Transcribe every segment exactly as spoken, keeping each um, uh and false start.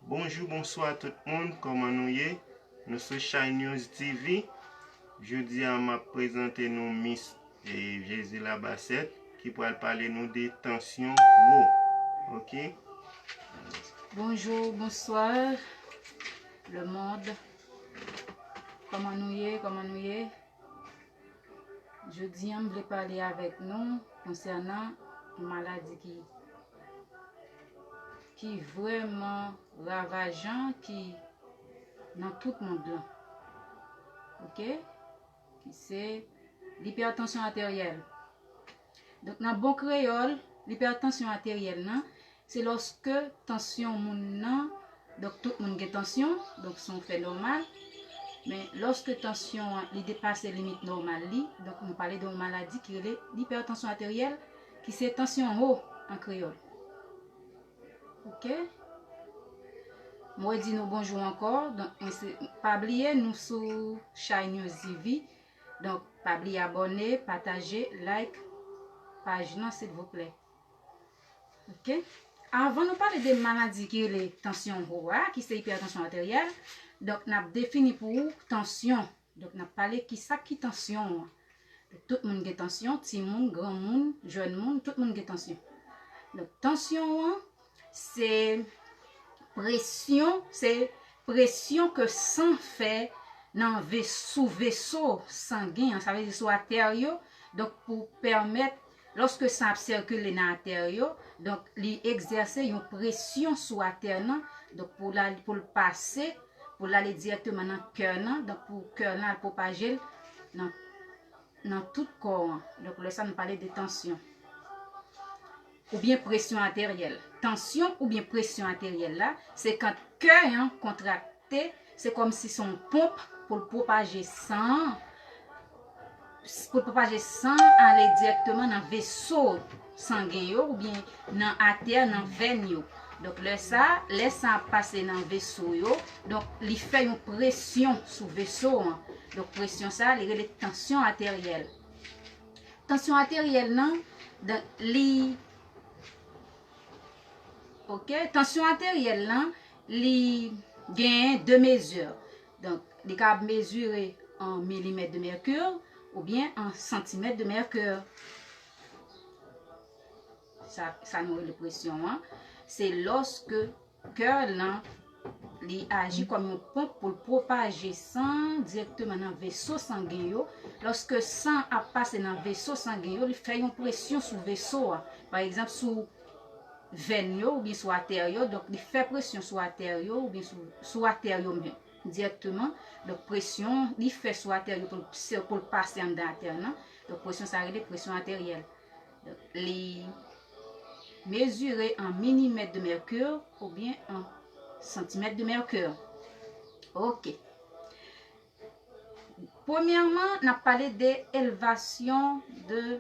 Bonjou, bonswa tout moun, kòman nou ye? Nou sou Shine News T V. Jodi a, m ap prezante nou Miss, eh, Jésus Labassette, ki pral pale nou de tansyon wo. Ok? Bonjou, bonswa, lemonn. Kòman nou ye? Kòman nou ye? Jodi a, m vle pale avèk nou konsènan yon maladi ki, ki vrèman ravajan, ki nan tout mond lan. Ok? Ki se lipètansyon atèryèl. Donk, nan bon kreyòl, lipètansyon atèryèl lan, se lòske tansyon moun nan, donk, tout moun gen tansyon, donk, se yon fè nòmal. Men lòske tansyon an, li depase limit nòmal li, donk, nou pale de yon maladi ki rele lipètansyon atèryèl, ki se tansyon wo an kreyòl. Ok? Mwen di nou bonjou ankò. Donk, mwen se, pa bliye, nou sou Shine News T V. Donk, pa bliye abòne, pataje, like paj lan, silvouplè. Ok? Avan nou pale de maladi ki rele tansyon wo a, ki se ipètansyon atèryèl, donk, n ap defini pou ou tansyon. Donk, n ap pale kisa ki tansyon an. Tout moun gen tansyon, timoun, granmoun, jèn moun, tout moun gen tansyon. Donk, tansyon an, se presyon, se presyon ke san fè nan ve-, sou veso sangen an, sa vle di sou atè yo. Donk, pou pèmèt, lòske san ap sikile nan atè yo, donk, li egzèse yon presyon sou atè nan, donk, pou l al, pou l pase, pou l ale dirèkteman nan kè nan, donk, pou kè nan al pwopaje l nan, nan tout kò an. Donk, lè sa, nou pale de tansyon. Oubyen presyon atèryèl. Tansyon oubyen presyon atèryèl la, se kan kè an kontrakte, se kòmsi se yon ponp pou l pwopaje san an, pou l pwopaje san an ale dirèkteman nan veso sangen yo oubyen nan atè, nan vèn yo. Donk, lè sa, lè san ap pase nan veso yo, donk, li fè yon presyon sou veso an. Donk, presyon sa, li rele tansyon atèryèl. Tansyon atèryèl lan, donk, li, ok, tansyon atèryèl lan, li genyen de mezi. Donk, li ka mezire an milimèt de mèkir oubyen an santimèt de mèkir. Sa, sa nou rele presyon an, se lòske kè lan, li aji kòm yon ponp pou l pwopaje san dirèkteman nan veso sangen yo. Lòske san ap pase nan veso sangen yo, li fè yon presyon sou veso a. Pa egzanp, sou vèn yo oubyen sou atè yo. Donk, li fè presyon sou atè yo oubyen sou, sou atè yo menm dirèkteman. Donk, presyon li fè sou atè yo pou l, pou l pase anndan atè nan. Donk, presyon sa rele presyon atèryèl. Donk, li mezire an milimèt de mèkir oubyen an santimèt de mèkir. Ok. Premyèman, n ap pale de elevasyon de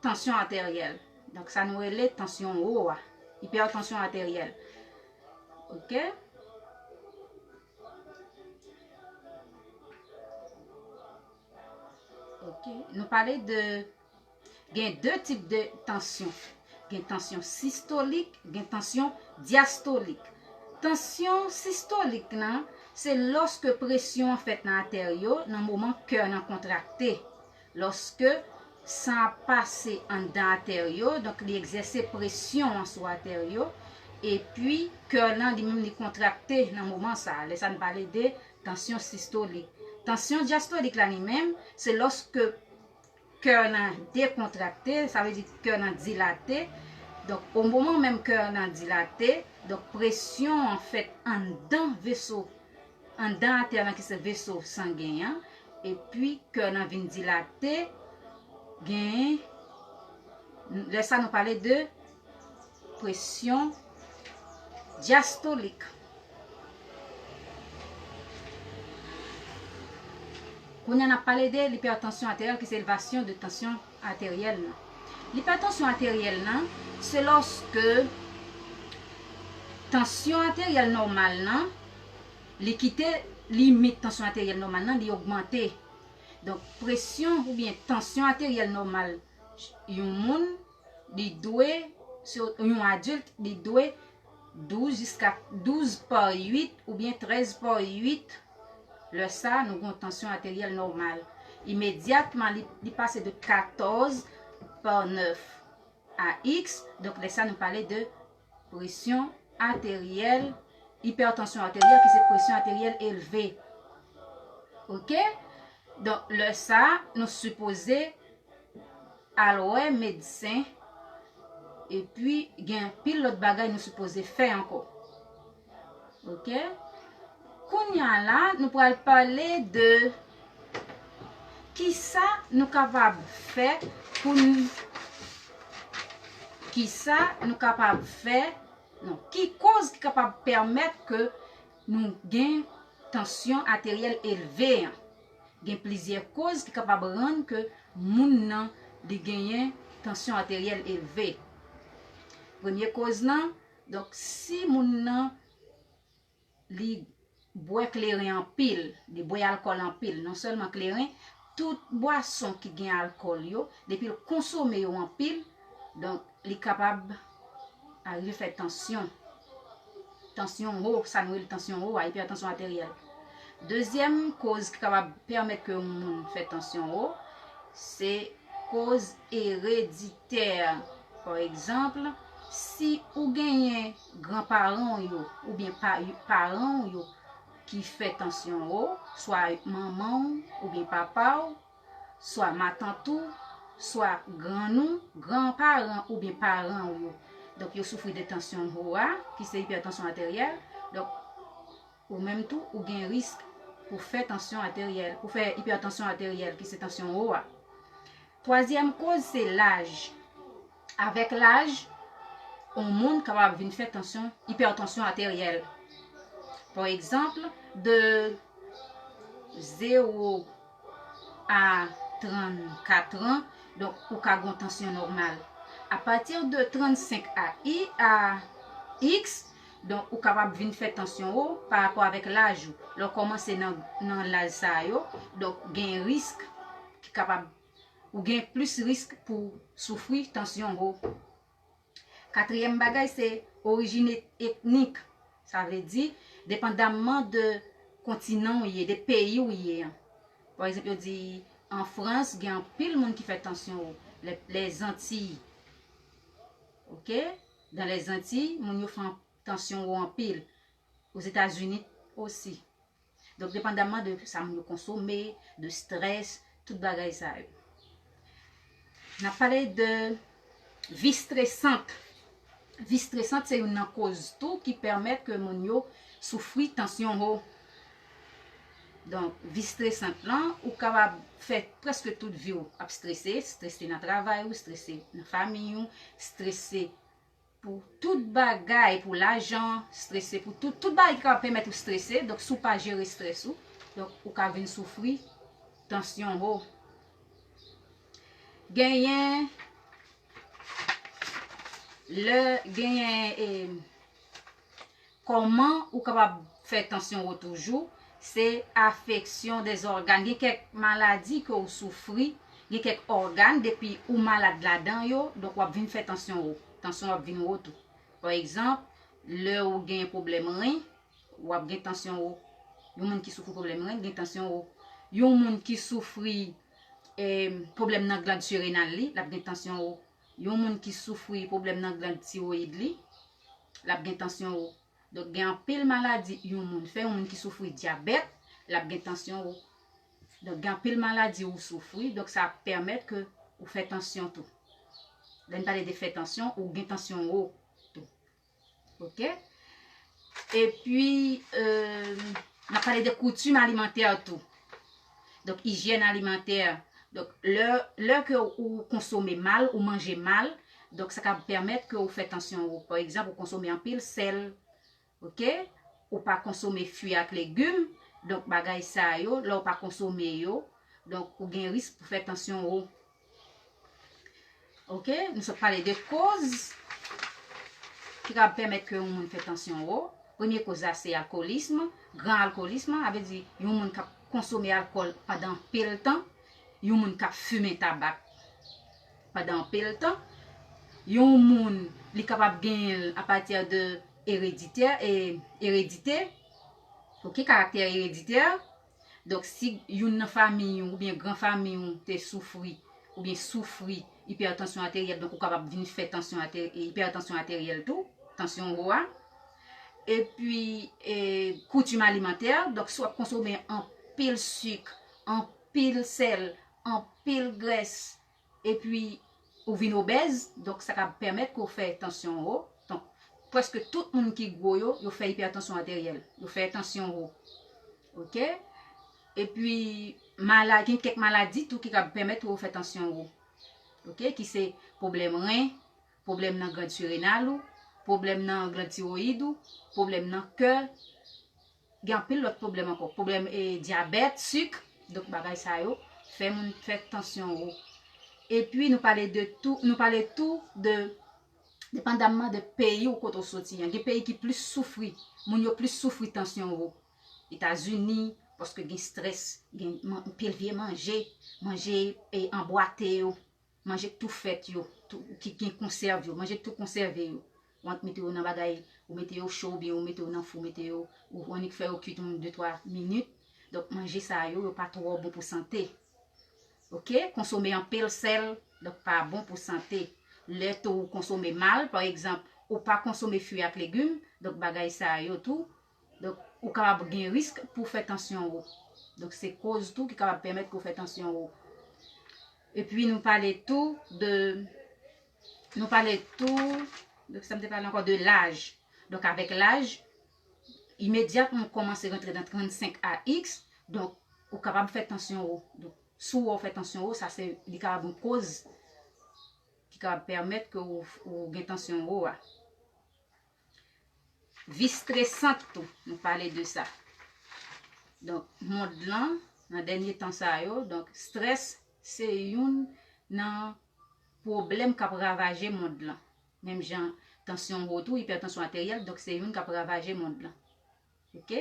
tansyon atèryèl. Donk, sa nou rele tansyon wo a, ipètansyon atèryèl. Ok? Ok. Nou pale de Gen de tip de tansyon. Gen tansyon sistolik, gen tansyon dyastolik. Tansyon sistolik lan, se lòske presyon an fèt nan atè yo nan moman kè an kontrakte. Lòske san ap pase anndan atè yo, donk li egzèse presyon an sou atè yo, epi kè lan li menm li kontrakte nan moman sa a. Lè sa a nou pale de tansyon sistolik. Tansyon dyastolik la li menm, se lòske kè lan dekontrakte, sa vle di kè lan dilate. Donk, o moman menm kè lan dilate, donk, presyon an fèt anndan veso, anndan atè lan ki se veso sangen an, epi kè lan vin dilate, gen, lè sa nou pale de presyon dyastolik. Kounye a n ap pale de lipètansyon atèryèl, ki se elevasyon de tansyon atèryèl lan. Lipètansyon atèryèl lan, se lòske tansyon atèryèl nòmal lan, li kite limit tansyon atèryèl nòmal lan, li ogmante. Donk, presyon oubyen tansyon atèryèl nòmal yon moun, li dwe, yon adilt, li dwe douz jiska douz pa uit oubyen trèz pa uit, lè sa, nou gen yon tansyon ateryèl nòmal. Imedyatman, li, li pase de katòz pa nèf a X, donk lè sa, nou pale de presyon ateryèl, ipètansyon ateryèl, ki se presyon ateryèl elve. Oke? Donk, lè sa, nou sipoze al wè medsen, epi gen anpil lòt bagay nou sipoze fè ankò. Oke? Kounye a la, nou pral pale de kisa nou kapab fè pou n, kisa nou kapab fè, non, ki koz ki kapab pèmèt ke nou gen tansyon ateryèl elve an. Gen plizyè koz ki kapab rann ke moun nan li genyen tansyon ateryèl elve. Premye koz lan, donk, si moun nan li bwè kleren anpil, li bwè alkòl anpil, non sèlman kleren, tout bwason ki gen alkòl yo, depi l konsome yo anpil, donk, li kapab arive fè tansyon. Tansyon wo, sa nou rele tansyon wo a, ipètansyon ateryèl. Dezyèm koz ki kapab pèmèt ke yon moun fè tansyon wo, se koz ereditè. Pa egzanp, si ou genyen granparan w yo, oubyen pa, paran w yo ki fè tansyon wo, swa manman w oubyen papa w, swa matant ou, swa grann ou, granparan oubyen paran w yo. Donk, yo soufri de tansyon wo a, ki se ipètansyon ateryèl. Donk, ou menm tou, ou gen risk pou fè tansyon ateryèl, pou fè ipètansyon ateryèl, ki se tansyon wo a. Twazyèm koz, se laj. Avèk laj, yon moun kapab vin fè tansyon, ipètansyon ateryèl. Pa egzanp, de zewo a trannkat an, donk, ou ka gen yon tansyon nòmal. Apati de trannsenk a i, a X, donk, ou kapab vin fè tansyon wo pa rapò avèk laj ou. Lè w kòmanse nan, nan laj sa yo, donk, gen risk ki kapab, ou gen plis risk pou soufri tansyon wo. Katriyèm bagay, se orijin et-, etnik. Sa vle di, depandamman de kontinan w ye, de peyi w ye an. Pa egzanp, yo di, an Frans, gen anpil moun ki fè tansyon wo, lè, lè Zantiy. Oke? Dan lè Zantiy, moun yo fè an-, tansyon wo anpil. Ozetazini osi. Donk, depandamman de sa moun yo konsome, de strès, tout bagay sa yo. N ap pale de vi estresant. Vi estresant se youn nan koz tou ki pèmèt ke moun yo soufri tansyon wo. Donk, vi estresant lan, ou kapab fè prèske tout vi w ap strese, strese nan travay ou, strese nan fanmi w, strese pou tout bagay, pou lajan, strese pou tout, tout bagay ki kapab pèmèt ou strese. Donk, si w pa jere strès ou, donk, ou ka vin soufri tansyon wo. Genyen, lè genyen, e, kòman ou kapab fè tansyon wo toujou, se afeksyon dè ògàn. Gen kèk maladi ke ou soufri, gen kèk ògàn, depi ou malad ladan yo, donk w ap vin fè tansyon wo. Tansyon w ap vin wo tou. Pa egzanp, lè ou gen pwoblèm ren, w ap gen tansyon wo. Yon moun ki soufri pwoblèm ren, gen tansyon wo. Yon moun ki soufri, e, pwoblèm nan glann sirenal li, l ap gen tansyon wo. Yon moun ki soufri pwoblèm nan glann tiwoyid li, l ap gen tansyon wo. Donk, gen anpil maladi yon moun fè, yon moun ki soufri dyabèt, l ap gen tansyon wo. Donk, gen anpil maladi ou soufri, donk sa ap pèmèt ke ou fè tansyon tou. Lè n pale de fè tansyon, ou gen tansyon wo tou. Oke? Epi, e, n ap pale de koutim alimantè tou. Donk, ijyèn alimantè. Donk, lè, lè ke ou konsome mal, ou manje mal, donk, sa ka pèmèt ke ou fè tansyon wo. Pa egzanp, ou konsome anpil sèl, oke? Ou pa konsome fwi ak legim, donk, bagay sa yo, lè ou pa konsome yo, donk, ou gen risk pou fè tansyon wo. Oke, nou sot pale de koz ki ka pèmèt ke yon moun fè tansyon wo. Premye koz la se alkolism, gran alkolism, sa vle di yon moun k ap konsome alkòl pandan anpil tan, yon moun k ap fimen tabak pandan anpil tan, yon moun li kapab genyen l apati de ereditè, e, eredite, ok, karaktè ereditè. Donk, si youn nan fanmi w oubyen gran fanmi w te soufri, oubyen soufri ipètansyon ateryèl, donk ou kapab vin fè tansyon ate-, ipètansyon ateryèl tou, tansyon wo a. Epi, e, koutim alimantè, donk si w ap konsome anpil sik, anpil sèl, anpil grès, epi ou vin obèz, donk sa ka pèmèt ke w fè tansyon wo. Donk, prèske tout moun ki gwo yo, yo fè ipètansyon ateryèl, yo fè tansyon wo. Ok? Epi, mala-, gen kèk maladi tou ki ka pèmèt ou fè tansyon wo. Ok? Ki se pwoblèm ren, pwoblèm nan gland sirenal ou, pwoblèm nan gland tiwoyid ou, pwoblèm nan kè, gen anpil lòt pwoblèm ankò. Pwoblèm, e, dyabèt, sik, donk bagay sa yo, fè moun fè tansyon wo. Epi nou pale de tou, nou pale tou de, depandamman de peyi ou kote w soti an. Gen peyi ki plis soufri, moun yo plis soufri tansyon wo. Etazini, paske gen strès, gen man-, pil vye manje, manje, e, anbwate yo, manje k tou fèt yo, tou, ki gen konsèv yo, manje k tou konsève yo. Ou ant mete yo nan bagay, ou mete yo cho oubyen ou mete yo nan fou, mete yo, ou annik fè yo kuit yon de twa minit. Donk, manje sa yo, yo pa twò bon pou sante. Ok? Konsome anpil sèl, donk, pa bon pou sante. Lè tou ou konsome mal, pa egzanp, ou pa konsome fwi ak legim, donk, bagay sa yo tou, donk, ou kapab gen risk pou fè tansyon wo. Donk, se koz tou ki kapab pèmèt ke w fè tansyon wo. Epi, nou pale tou de, nou pale tou de, sa m te pale ankò, de laj. Donk, avèk laj, imedyatman ou kòmanse rantre nan trannsenk a X, donk, ou kapab fè tansyon wo. Donk, si w wè w fè tansyon wo, sa se, li kapab yon koz ki kapab pèmèt ke ou, ou gen tansyon wo a. Vi estresant tou, nou pale de sa. Donk, mond lan, nan dènye tan sa yo, donk, strès se youn nan pwoblèm k ap ravaje mond lan. Menm jan tansyon wo tou, ipètansyon ateryèl, donk, se youn k ap ravaje mond lan. Ok?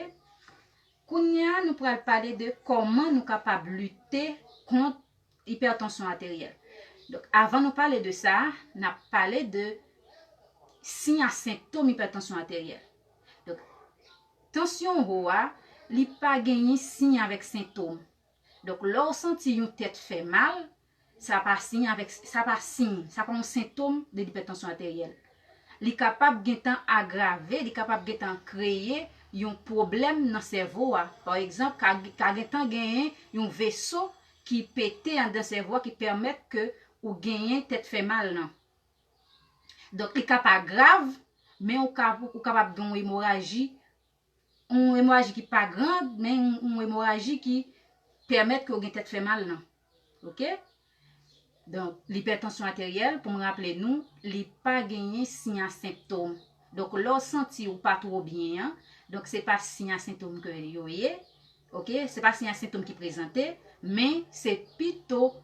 Kounye a, nou pral pale de kòman nou kapab lite kont ipètansyon ateryèl. Donk, avan nou pale de sa, n ap pale de siy ak sentòm ipètansyon ateryèl. Donk, tansyon wo a, li pa genyen siy avèk sentòm. Donk, lè w santi yon tèt fè mal, sa pa siy avèk, sa pa siy, sa pa yon sentòm de lipètansyon ateryèl. Li kapab gentan agrave, li kapab gentan kreye yon pwoblèm nan sèvo a. Pa egzanp, ka, ka gentan genyen yon veso ki pete anndan sèvo a ki pèmèt ke ou genyen tèt fè mal lan. Donk, li ka pa grav, men ou ka, ou kapab gen yon emoraji, yon emoraji ki pa gran, men yon, yon emoraji ki pèmèt ke w gen tèt fè mal lan. Ok? Donk, lipètansyon ateryèl, pou m raple nou, li pa genyen siy ak sentòm. Donk, lè w santi ou pa twò byen an, donk, se pa siy ak sentòm ke yo ye. Ok? Se pa siy ak sentòm ki prezante, men se pito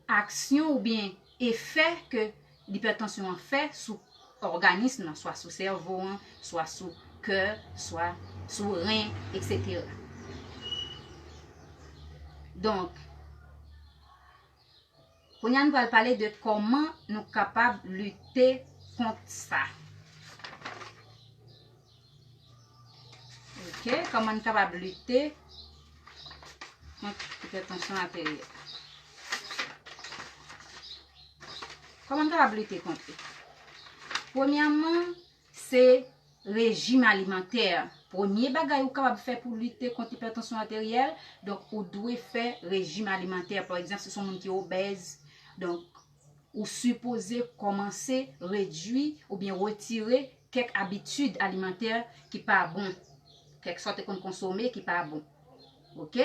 aksyon oubyen efè ke lipètansyon an fè sou òganis lan, swa sou sèvo an, swa sou kè, swa sou ren, etsetera. Donk, kounye a nou pral pale de kòman nou kapab lite kont sa. Ok, kòman n kapab lite kont ipètansyon ateryèl? Kòman n kapab lite kont li? Premyèman, se rejim alimantè. Premye bagay ou kapab fè pou lite kont ipètansyon ateryèl, donk, ou dwe fè rejim alimantè. Pa egzanp, si se yon moun ki obèz, donk, ou sipoze kòmanse redui oubyen retire kèk abitid alimantè ki pa bon, kèk sa w te konn konsome ki pa bon. Ok?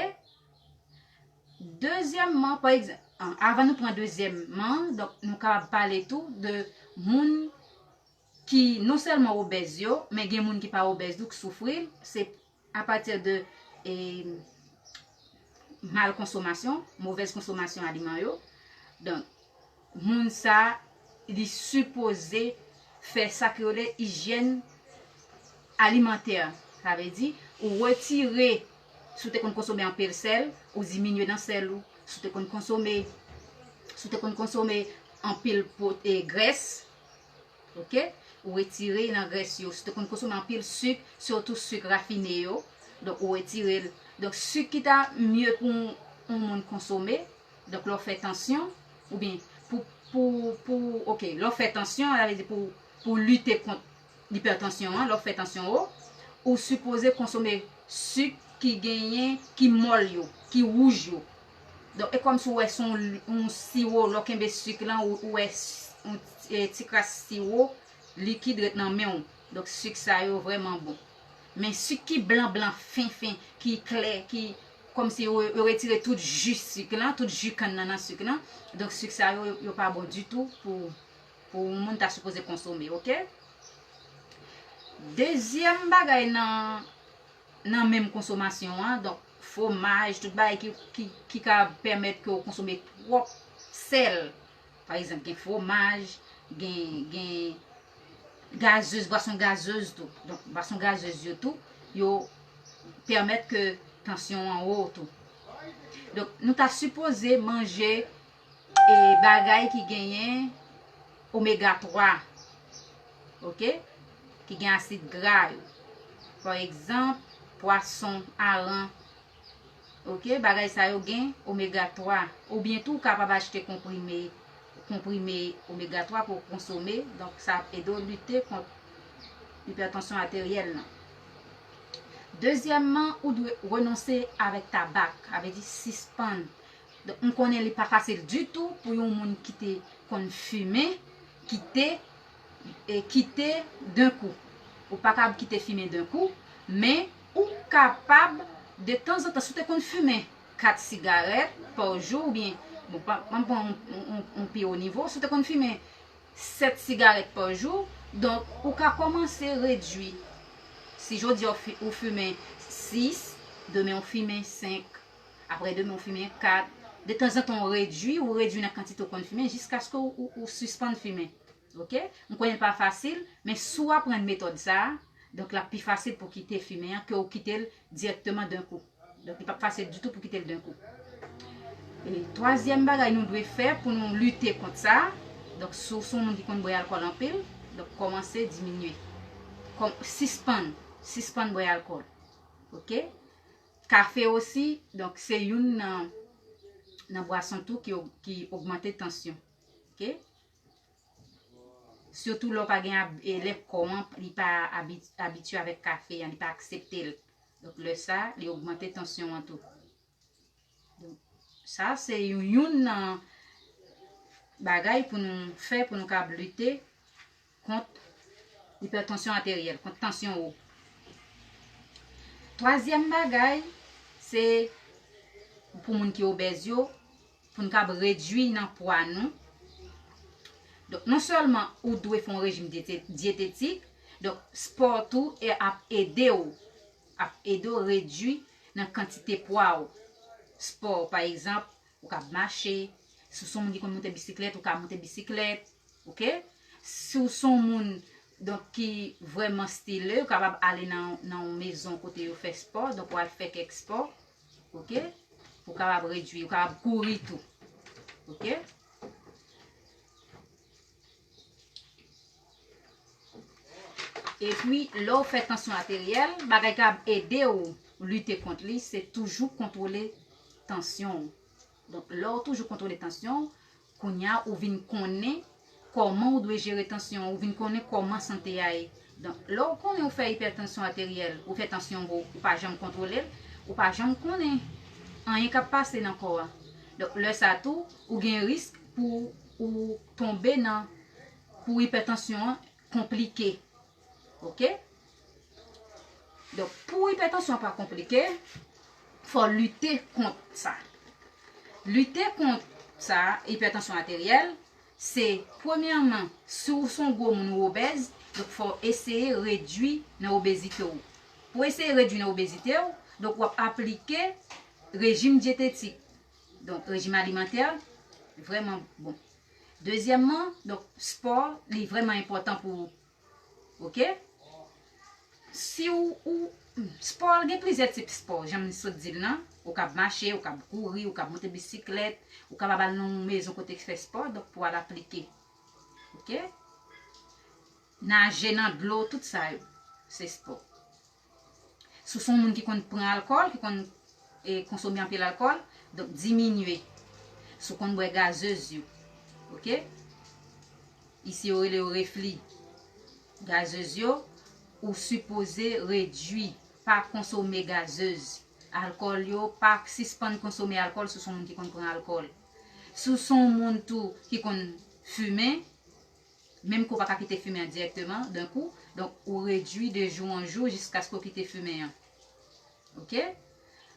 Dezyèmman, pa egzanp, an, avan nou pran dezyèmman, donk, nou kapab pale tou de moun ki non sèlman obèz yo, men gen moun ki pa obèz tou k soufri l, se apati de, e, mal konsomasyon, movèz konsomasyon aliman yo. Donk, moun sa, li sipoze fè sa ki rele ijyèn alimantè. Sa vle di, ou retire, si w te konn konsome anpil sèl, ou diminye nan sèl ou. Si w te konn konsome, si w te konn konsome anpil po-, e, grès, ok? ou retire nan grès yo. Si w te konn konsome anpil sik, sitou sik rafine yo, donk ou retire l. Donk sik ki ta mye pou yon moun konsome, donk lè w fè tansyon, oubyen pou, pou, pou, ok, lè w fè tansyon, sa vle di pou, pou lite kont lipètansyon an, lè w fè tansyon wo, ou sipoze konsome sik ki genyen, ki mòl yo, ki wouj yo. Donk, e kòmsi w wè se yon, yon siwo, lè w kenbe sik lan, ou, ou wè s- yon ti, e, ti kras siwo likid ret nan men w. Donk, sik sa yo vrèman bon. Men sik ki blan blan, fen fen, ki klè, ki kòmsi yo, yo retire tout ji sik lan, tout ji kann nan nan sik lan. Donk, sik sa yo, yo pa bon ditou pou, pou yon moun ta sipoze konsome, ok? Dezyèm bagay nan, nan menm konsomasyon an, donk, fwomaj, tout bagay ki, ki, ki ka pèmèt ke w konsome twòp sèl. Pa egzanp, gen fwomaj, gen, gen gazez, bwason gazez tou. Donk, bwason gazez yo tou, yo pèmèt ke tansyon an wo tou. Donk, nou ta sipoze manje e bagay ki genyen omega twa, ok? Ki gen asid gra yo. Pa egzanp, pwason, aran, ok? Bagay sa yo gen omega twa. Oubyen tou, ou kapab achte konprime, konprime omega twa pou w konsome. Donk, sa ap ede w lite kont ipètansyon ateryèl lan. Dezyèmman, ou dwe renonse avèk tabak, sa vle di sispann. Donk, m konnen li pa fasil ditou pou yon moun ki te konn fimen, kite, e, kite den kou. Ou pa kapab kite fimen den kou, men ou kapab, de tanzantan, si w te konn fimen kat sigarèt pa jou, oubyen, bon, pa, pa m pran yon, yon, yon, yon pi wo nivo, si w te konn fimen sèt sigarèt pa jou, donk, ou ka kòmanse redui. Si jodi a w fi- ou fimen sis, demen w fimen senk, apre demen w fimen kat, de tanzantan w redui, ou redui nan kantite w konn fimen jiskaske w, ou, ou sispann fimen. Ok? M konnen l pa fasil, men si w aprann metòd sa a, donk l ap pi fasil pou w kite fimen an ke w kite l dirèkteman den kou. Donk, li p ap fasil ditou pou kite l den kou. E twazyèm bagay nou dwe fè pou nou lite kont sa, donk, si w se yon moun ki konn bwè alkòl anpil, donk, kòmanse diminye. Kòm, sispann, sispann bwè alkòl. Ok? Kafe osi, donk, se youn nan, nan bwason tou ki, ki ogmante tansyon. Ok? Sitou lè w pa gen ab- e lè kò an, li pa abi- abitye avèk kafe an, li pa aksepte l. Donk, lè sa, li ogmante tansyon an tou. Donk, sa se yon, youn nan bagay pou nou fè, pou nou kab lite kont ipètansyon ateryèl, kont tansyon wo. Twazyèm bagay, se pou moun ki obèz yo, pou n kab redui nan pwa nou. Donk, non sèlman ou dwe fè yon rejim dyete- dyetetik, donk, spò tou e ap ede w, ap ede w redui nan kantite pwa w. Spò, pa egzanp, ou kab mache, si w se yon moun ki konn monte bisiklèt, ou kab monte bisiklèt, ok? Si w se yon moun, donk, ki vrèman stile, ou kapab ale nan, nan yon mezon kote yo fè spò, donk, ou al fè kèk spò, ok? Ou kapab redui, ou kapab kouri tou, ok? Epi, lè w fè tansyon ateryèl, bagay k ap ede w lite kont li, se toujou kontwole tansyon w. Donk, lè w toujou kontwole tansyon w, kounye a, ou vin konnen kòman ou dwe jere tansyon w, ou vin konnen kòman sante a ye. Donk, lè w konnen ou fè ipètansyon ateryèl, ou fè tansyon wo, ou pa janm kontwole l, ou pa janm konnen anyen k ap pase nan kò a. Donk, lè sa tou, ou gen risk pou ou tonbe nan, pou ipètansyon an konplike. Ok? Donk, pou ipètansyon pa konplike, fò lite kont sa. Lite kont sa, ipètansyon ateryèl, se, premyèman, si w se yon gwo moun ou obèz, donk fò w eseye redui nan obezite w. Pou eseye redui nan obezite w, donk w ap aplike rejim dyetetik. Donk, rejim alimantè, vrèman bon. Dezyèmman, donk, spò, li vrèman enpòtan pou ou. Ok? Si w, ou, spò, gen plizyè tip spò, jan m sot di l lan. Ou kab mache, ou kab kouri, ou kab monte bisiklèt, ou kapab al nan yon mezon kote k fè spò, donk pou al aplike. Ok? naje nan dlo, tout sa yo, se spò. Si w se yon moun ki konn pran alkòl, ki konn, e, konsome anpil alkòl, donk diminye. Si w konn bwè gazez yo, oke? Isi yo rele yo refli. Gazez yo, ou sipoze redui, pa konsome gazez. Alkòl yo, pa sispann konsome alkòl si w se yon moun ki konn pran alkòl. Si w se yon moun tou ki konn fimen, menm ke w pa ka kite fimen an dirèkteman, dan kou, donk ou redui de jou an jou jiskaske w kite fimen an. Oke?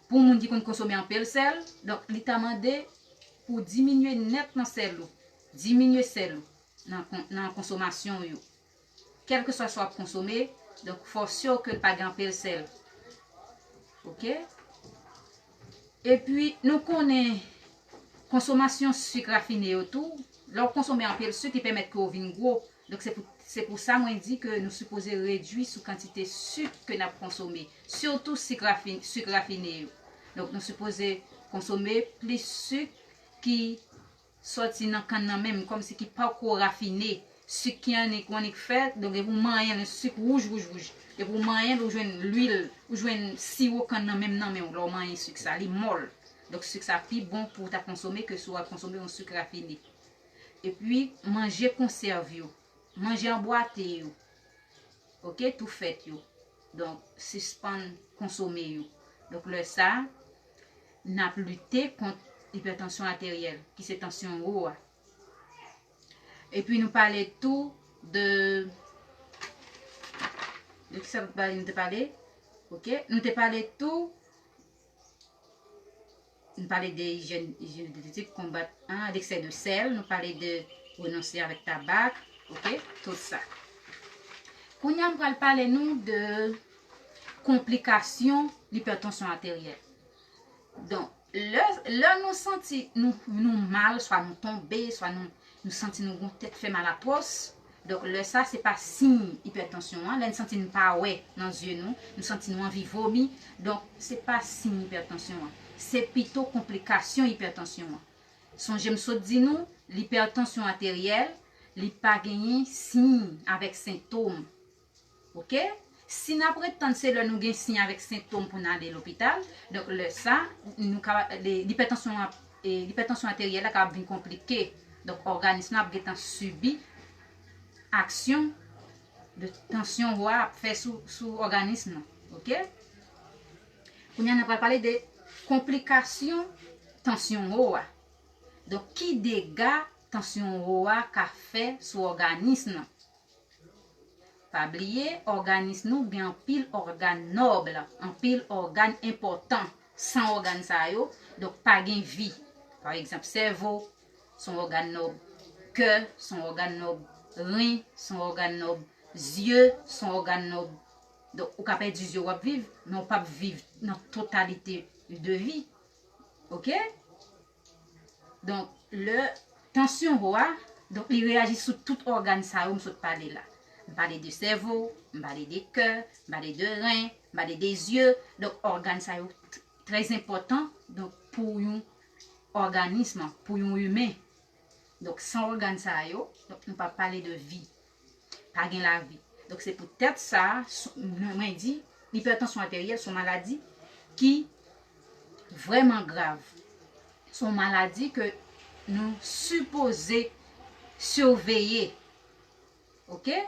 Pou moun ki konn konsome anpil sèl, donk li ta mande pou w diminye nèt nan sèl ou. Diminye sèl ou nan, kon- nan konsomasyon w yo. Kèlkeswa sa w ap konsome, donk fò si ke l pa gen anpil sèl. Oke? Epi, nou konnen konsomasyon sik rafine yo tou, lè w konsome anpil sik, li pèmèt ke w vin gwo. Donk, se pou, se pou sa mwen di ke nou sipoze redui sou kantite sik ke n ap konsome, sitou sik rafi-, sik rafine yo. Donk, nou sipoze konsome plis sik ki sòti nan kann nan menm, kòmsi ki pako rafine, sik ki annik, ou annik fè, donk, epi w manyen l, sik wouj, wouj, wouj. Epi w manyen l, ou jwenn lwil, ou jwenn siwo kann nan menm nan men w, lè w manyen sik sa, li mòl. Donk, sik sa pi bon pou w ta konsome ke si w ap konsome yon sik rafine. Epi, manje konsèv yo, manje anbwate yo, oke, tou fèt yo. Donk, sispann konsome yo. Donk, lè sa, n ap lite kont ipètansyon ateryèl, ki se tansyon wo a. Epi nou pale tou de, de ki sa nou pale, nou te pale? Oke, nou te pale tou, nou pale de ijyèn, ijyèn dyetetik, konbat, an, leksè de sèl, nou pale de renonse avèk tabak, oke, tout sa. Kounye a, m pral pale nou de konplikasyon lipètansyon ateryèl. Donk, lè, lè nou santi nou, nou mal, swa nou tonbe, swa nou, nou santi nou gon tèt fè mal atwòs, donk, lè sa, se pa siy ipètansyon an. Lè n santi n pa wè nan zye nou, nou santi nou anvi vomi, donk, se pa siy ipètansyon an. Se pito konplikasyon ipètansyon an. Sonje m sot di nou, lipètansyon ateryèl, li pa genyen siy avèk sentòm. Oke? Si n ap ret tann se lè nou gen siy avèk sentòm pou n ale lopital, donk lè sa, nou ka, li, lipètansyon an, e, lipètansyon ateryèl la ka ap vin konplike. Donk, òganis nou ap gentan sibi aksyon de tansyon wo a ap fè sou, sou òganis nou. Oke? Kounye a, n ap pral pale de konplikasyon tansyon wo a. Donk, ki dega tansyon wo a ka fè sou òganis nou? Pa bliye, òganis nou gen anpil ògàn nòb, anpil ògàn enpòtan. San ògàn sa yo, donk pa gen vi. Pa egzanp, sèvo, se yon ògàn nòb. Kè, se yon ògàn nòb. Ren, se yon ògàn nòb. Zye, se yon ògàn nòb. Donk, ou ka pèdi zye w ap viv, men w p ap viv nan totalite de vi. Oke? Donk, lè tansyon wo a, donk, li reyaji sou tout ògàn sa yo m sot pale la. M pale de sèvo, m pale de kè, m pale de ren, m pale de zye. Donk, ògàn sa yo t-, trè enpòtan, donk, pou yon òganis, pou yon imen. Donk, san ògàn sa yo, donk, nou p ap pale de vi. Pa gen lavi. Donk, se poutèt sa, sou, mwen, mwen di, ipètansyon ateryèl se yon maladi ki vrèman grav. Se yon maladi ke nou sipoze siveye. Oke?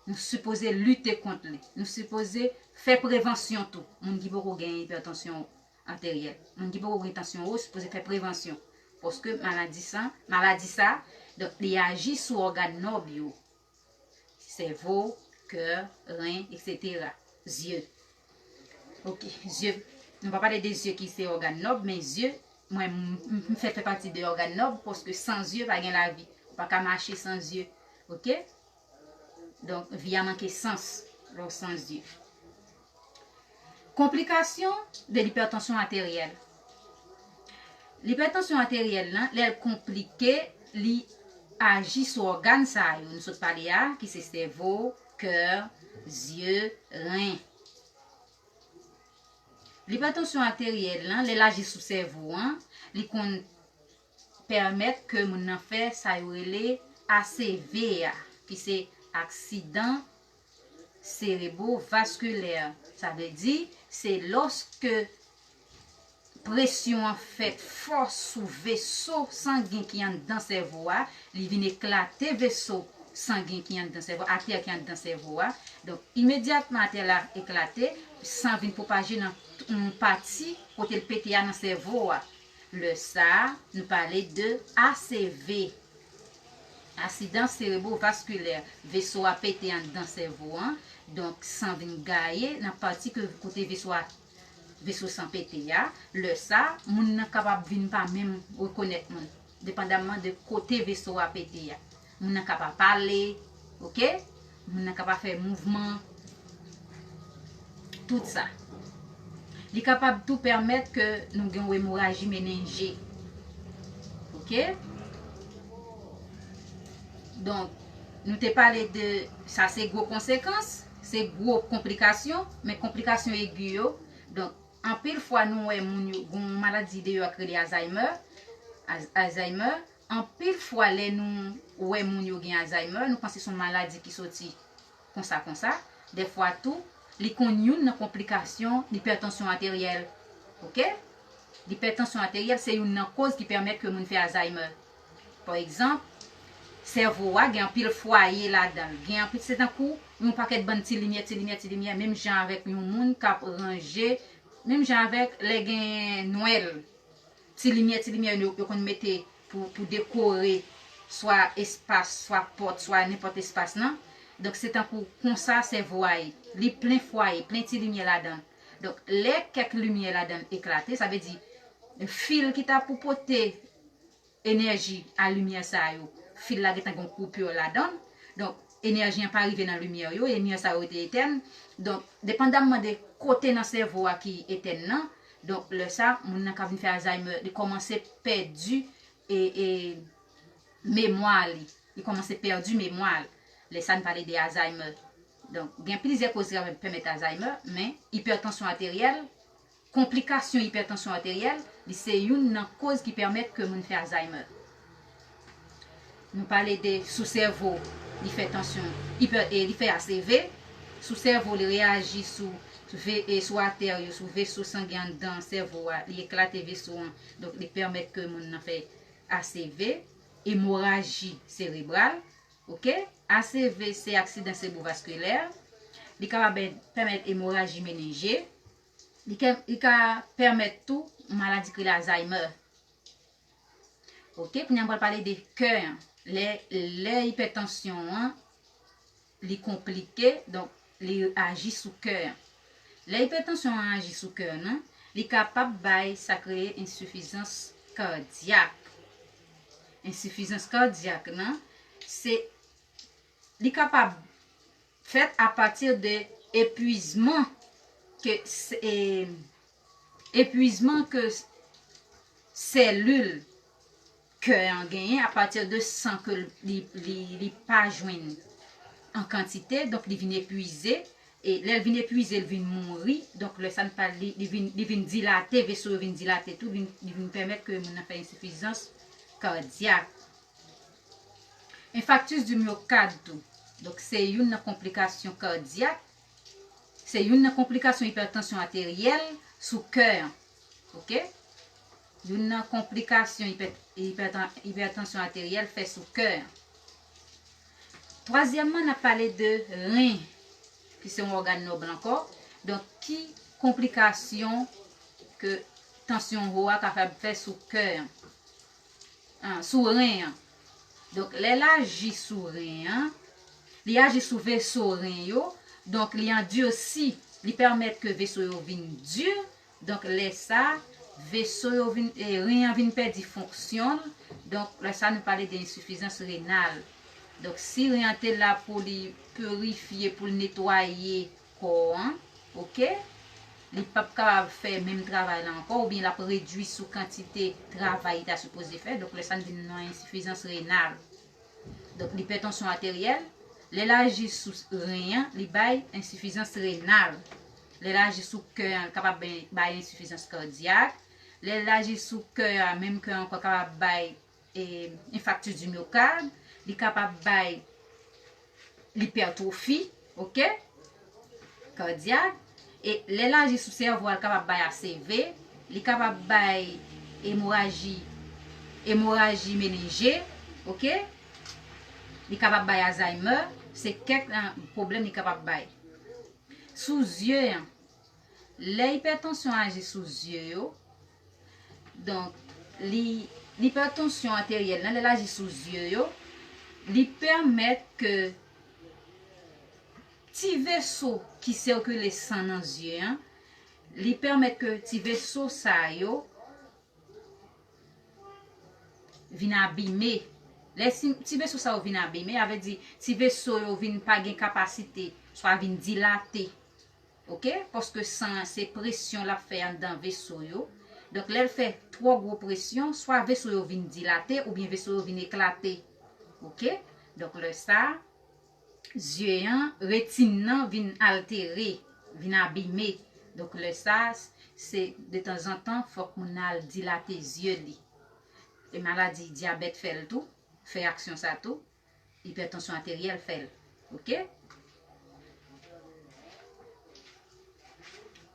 Nou sipoze lite kont li. Nou sipoze fè prevansyon tou. Moun ki poko gen ipètansyon ateryèl. Moun ki poko gen tansyon wo, sipoze fè prevansyon. Paske maladi sa, maladi sa, donk, li aji sou ògàn nòb yo. Sèvo, kè, ren, etsetera. Zye. Oke, zye. Nou pa pale de zye ki se ògàn nòb, men zye, mwen, m, m, m fè, fè pati de ògàn nòb, paske san zye, pa gen lavi. Ou pa ka mache san zye. Oke? Donk, vi a manke sans, lè w san zye. Konplikasyon de lipètansyon ateryèl. Lipètansyon ateryèl lan, lè l konplike, li aji sou ògàn sa yo nou sot pale a, ki se sèvo, kè, zye, ren. Lipètansyon ateryèl lan, lè l aji sou sèvo an, li konn pèmèt ke moun nan fè sa yo rele A C V a, ki se aksidan serebovaskilè. Sa vle di, se lòske presyon an fèt fò sou veso sangen ki anndan sèvo a, li vin eklate veso sangen ki anndan sèvo, atè ki anndan sèvo a. Donk, imedyatman atè la eklate, san vin pwopaje nan yon pati kote l pete a nan sèvo a. Lè sa a, nou pale de A C V. Aksidan serebovaskilè, veso a pete anndan sèvo an, donk san vin gaye nan pati ke kote veso a, veso san pete a. Lè sa, moun nan kapab vin pa menm rekonèt moun, depandamman de kote veso a pete a. Moun nan ka pa pale, oke? Moun nan ka pa fè mouvman, tout sa. Li kapab tou pèmèt ke nou gen yon emoraji menenje. Oke? Donk, nou te pale de sa, se gwo konsekans, se gwo konplikasyon, men konplikasyon egi yo. Donk, anpil fwa nou wè moun yo gen yon maladi deyò k rele Alzheimer, Alzheimer. Anpil fwa lè nou wè moun yo gen Alzheimer, nou panse se yon maladi ki soti konsa konsa. Dèfwa tou, li konn youn nan konplikasyon lipètansyon ateryèl. Oke? Lipètansyon ateryèl se youn nan koz ki pèmèt ke moun fè Alzheimer. Pa egzanp, sèvo a gen anpil fwaye ladan l. Gen anpil, se tankou yon pakèt bann ti limyè, ti limyè, ti limyè, menm jan avèk yon moun k ap ranje, menm jan avèk lè gen Nwèl. Ti limyè, ti limyè yo, yo konn mete pou, pou dekore swa espas, swa pòt, swa nenpòt espas lan. Donk, se tankou konsa sèvo a ye. Li plen fwaye, plen ti limyè ladan l. Donk, lè kèk limyè ladan l eklate, sa vle di fil ki ta pou pote enèji a limyè sa yo, fil la gentan gen yon koupè ladan l. Donk, enèji an pa rive nan limyè yo, limyè sa yo te etèn. Donk, depandamman de kote nan sèvo a ki etèn nan, donk, lè sa, moun nan ka vin fè Alzheimer, li kòmanse pèdi e, e memwa li. Li kòmanse pèdi memwa l. Lè sa, n pale de Alzheimer. Donk, gen plizyè koz ki ka pèmèt Alzheimer, men ipètansyon ateryèl, konplikasyon ipètansyon ateryèl, li se youn nan koz ki pèmèt ke moun fè Alzheimer. Nou pale de sou sèvo, li fè tansyon, ipè, e li fè A C V. Sou sèvo, li reyaji sou, sou ve, e sou atè yo, sou veso sangen anndan sèvo a, li eklate veso an. Donk, li pèmèt ke moun nan fè A C V, emoraji serebral. Oke? A C V se aksidan serebovaskilè. Li kapab pèmèt emoraji menenje. Li ka, li ka pèmèt tou maladi ki rele Alzheimer. Oke, kounye a m pral pale de kè an. Lè, lè ipètansyon an, li konplike, donk, li aji sou kè an. Lè ipètansyon an aji sou kè an, li kapab bay sa k rele ensifizans kadyak. Ensifizans kadyak lan, se, li kapab fèt apati de epwizman ke s-, e, epwizman ke s-, sèlil kè an genyen apati de san ke li, li, li pa jwenn an kantite, donk li vin epwize. E lè l vin epwize, l vin mouri. Donk, lè sa n pale, li, li vin, li vin dilate, veso yo vin dilate tou, vin, li vin pèmèt ke moun nan fè ensifizans kadyak. Enfaktis di myokad tou. Donk, se youn nan konplikasyon kadyak. Se youn nan konplikasyon ipètansyon ateryèl sou kè an. Oke? Youn nan konplikasyon ipè-, ipètan-, ipètansyon ateryèl fè sou kè an. Twazyèmman, n ap pale de ren, ki se yon ògàn nòb la ankò. Donk, ki konplikasyon ke tansyon wo a kapab fè sou kè an? An, sou ren an. Donk, lè l aji sou ren an, li aji sou veso ren yo. Donk, li andisi, li pèmèt ke veso yo vin di. Donk, lè sa, veso yo vin, e, ren an vin pèdi fonksyon l. Donk, lè sa, nou pale de ensifizans renal. Donk, si ren an te la pou li pirifye, pou l netwaye kò an, oke? Li p ap kapab fè menm travay la ankò, oubyen l ap redui sou kantite travay li ta sipoze fè. Donk, lè sa, n vin nan ensifizans renal. Donk, lipètansyon ateryèl, lè l aji sou ren an, li bay ensifizans renal. Lè l aji sou kè an, li kapab bay, bay ensifizans kadyak. Lè l aji sou kè a, menm kè an ankò kapab bay, e, enfaktis di myokad. Li kapab bay lipètwofi, oke, kadyak. E lè l aji sou sèvo a, l kapab bay A C V, li kapab bay emoraji, emoraji menenje, oke? Li kapab bay Alzheimer, se kèk nan pwoblèm li kapab bay. Sou zye an, lè ipètansyon aji sou zye yo, donk, li, lipètansyon ateryèl nan, lè l aji sou zye yo, li pèmèt ke ti veso ki sikile san nan zye an, li pèmèt ke ti veso sa yo vin abime. Lè si, ti veso sa yo vin abime, sa vle di ti veso yo vin pa gen kapasite, swa vin dilate. Oke? Paske san an, se presyon l ap fè anndan veso yo. Donk, lè l fè twò gwo presyon, swa veso yo vin dilate oubyen veso yo vin eklate. Oke? Donk, lè sa, zye an, retin nan vin altere, vin abime. Donk, lè sa, se detanzantan, fòk moun nan al dilate zye li. E maladi dyabèt fè l tou, fè aksyon sa tou, ipètansyon ateryèl fè l. Oke?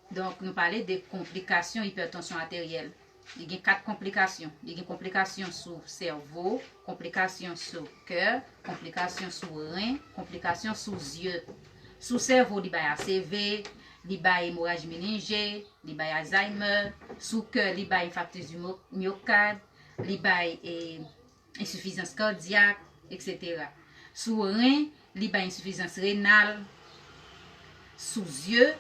Donk, nou pale de konplikasyon ipètansyon ateryèl. Li gen kat konplikasyon. Li gen konplikasyon sou sèvo, konplikasyon sou kè, konplikasyon sou ren, konplikasyon sou zye. Sou sèvo, li bay A C V, li bay emoraji menenje, li bay Alzheimer. Sou kè, li bay enfarktis di myo-, myokad, li bay, e, ensifizans kadyak, etsetera. Sou ren, li bay ensifizans renal. Sou zye,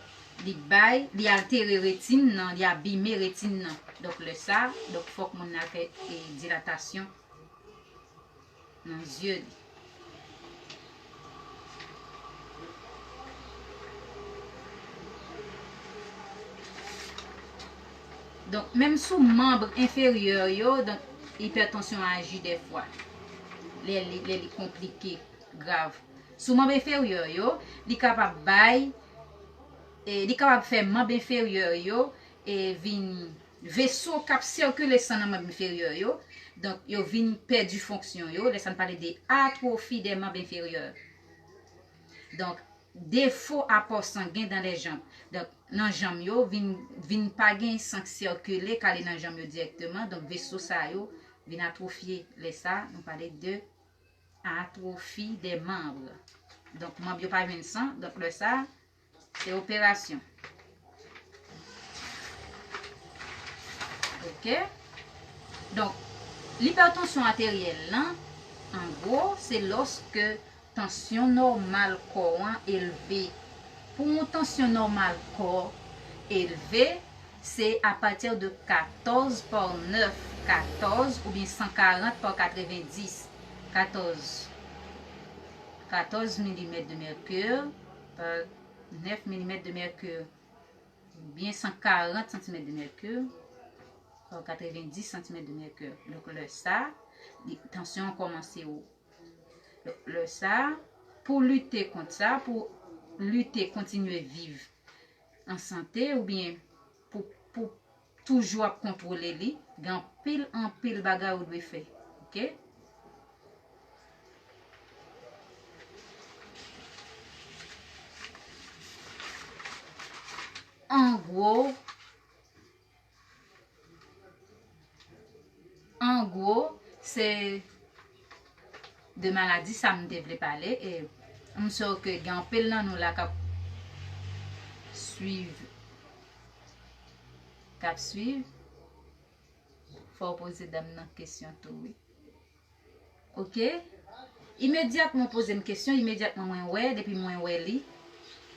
li bay, li altere retin nan, li abime retin nan. Donk, lè sa, donk, fòk moun nan fè, e, dilatasyon nan zye li. Donk, menm sou manm enferyè yo, donk, ipètansyon aji dèfwa. Lè li, lè li konplike, grav. Sou manm enferyè yo, li kapab bay, e, li kapab fè manm enferyè yo, e, vin veso k ap sikile san nan manm enferyè yo. Donk, yo vin pèdi fonksyon yo. Lè sa n pale de atwofi dè manm enferyè. Donk, défaut apport sanguin dans les jambes. Donk, nan janm yo, vin, vin pa gen san k sikile k ale nan janm yo dirèkteman. Donk, veso sa yo vin atwofye. Lè sa, nou pale de atwofi dè manm. Donk, manm yo pa jwenn san. Donk, lè sa, se operasyon. Oke? Donk, lipètansyon ateryèl lan, an gwo, se lòske tansyon nòmal kò an elve. Pou yon tansyon nòmal kò elve, se apati de katòz pa nèf, katòz oubyen san karant pa katrevendis, katòz, katòz milimèt de mèkiri pa nèf milimèt de mèkiri, oubyen san karant santimèt de mèkiri, pa katrevendis santimèt de mèkiri. Donk, lè sa, li, tansyon an kòmanse wo. Donk, lè sa, pou lite kont sa, pou lite kontinye viv an sante, oubyen pou, pou toujou ap kontwole li, gen anpil, anpil bagay ou dwe fè. Oke? An gwo, an gwo, se de maladi sa m te vle pale, e m sure ke gen anpil nan nou la k ap swiv, k ap swiv. Fò w poze dam nan kesyon tou, wi. Oke? Imedyatman w poze m kesyon, imedyatman mwen wè, depi mwen wè li,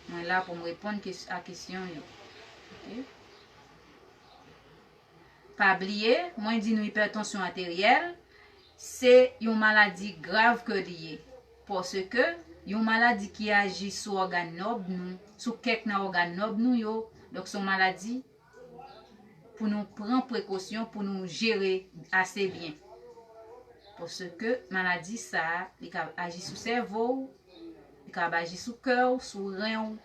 mwen la pou m reponn kes-, a kesyon yo. Oke? Pa bliye, mwen di nou ipètansyon ateryèl, se yon maladi grav ke li ye. Paske yon maladi ki aji sou ògàn nòb nou, sou kèk nan ògàn nòb nou yo, donk se yon maladi pou nou pran prekosyon, pou nou jere ase byen. Paske maladi sa a, li ka aji sou sèvo w, li ka aji sou kè w, sou ren w.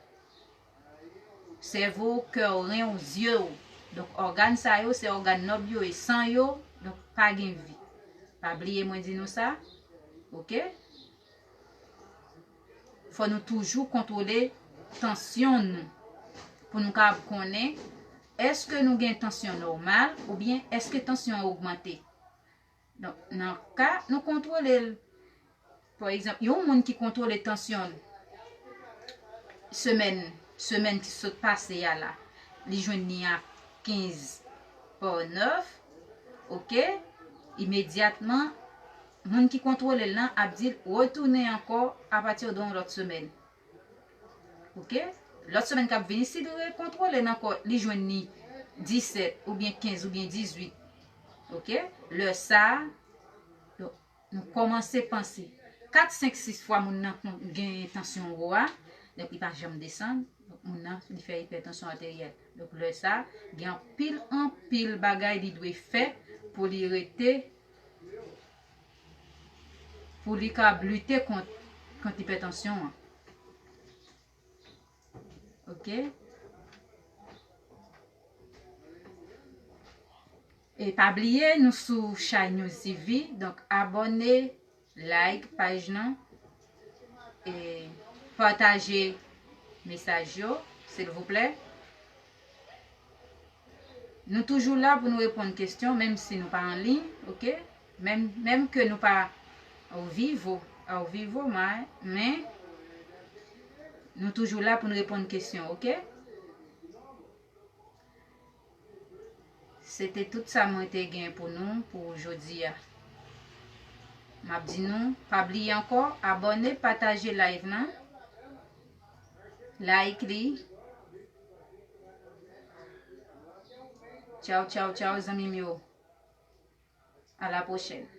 Sèvo w, kè w, ren w, zye w. Donk, ògàn sa yo, se ògàn nòb yo e san yo, donk, pa gen vi. Pa bliye mwen di nou sa, oke? Fò nou toujou kontwole tansyon nou pou nou kapab konnen èske nou gen tansyon nòmal oubyen èske tansyon an ogmante. Donk, nan ka nou kontwole l, pa egzanp, yon moun ki kontwole tansyon l semèn, semèn ki sot pase a la, li jwenn li a kenz pa nèf, oke, imedyatman, moun ki kontwole l lan ap di l retounen ankò apati de yon lòt semèn. Oke? Lòt semèn k ap vini, si li rekontwole l ankò, li jwenn li disèt oubyen kenz oubyen dizuit. Oke? Lè sa a, donk, nou kòmanse panse. Kat, senk, sis fwa moun nan kon-, gen tansyon wo a, donk li pa janm desann, donk moun nan li fè ipètansyon ateryèl. Donk lè sa a, gen anpil, anpil bagay li dwe fè pou li rete, pou li kab lite kont, kont ipètansyon an. Oke? E pa bliye, nou sou Shy News T V, donk abòne, like paj lan, e pataje mesaj yo, silvouplè. Nou toujou la pou nou reponn kesyon, menm si nou pa an liy, oke? Menm, menm ke nou pa ao vivo, ao vivo, ma-, men nou toujou la pou nou reponn kesyon, oke? Se te tout sa mwen te gen pou nou pou jodi a. M ap di nou, pa bliye ankò, abòne, pataje live lan, like li. Tchaw, tchaw, tchaw, zanmi m yo. À la prochaine.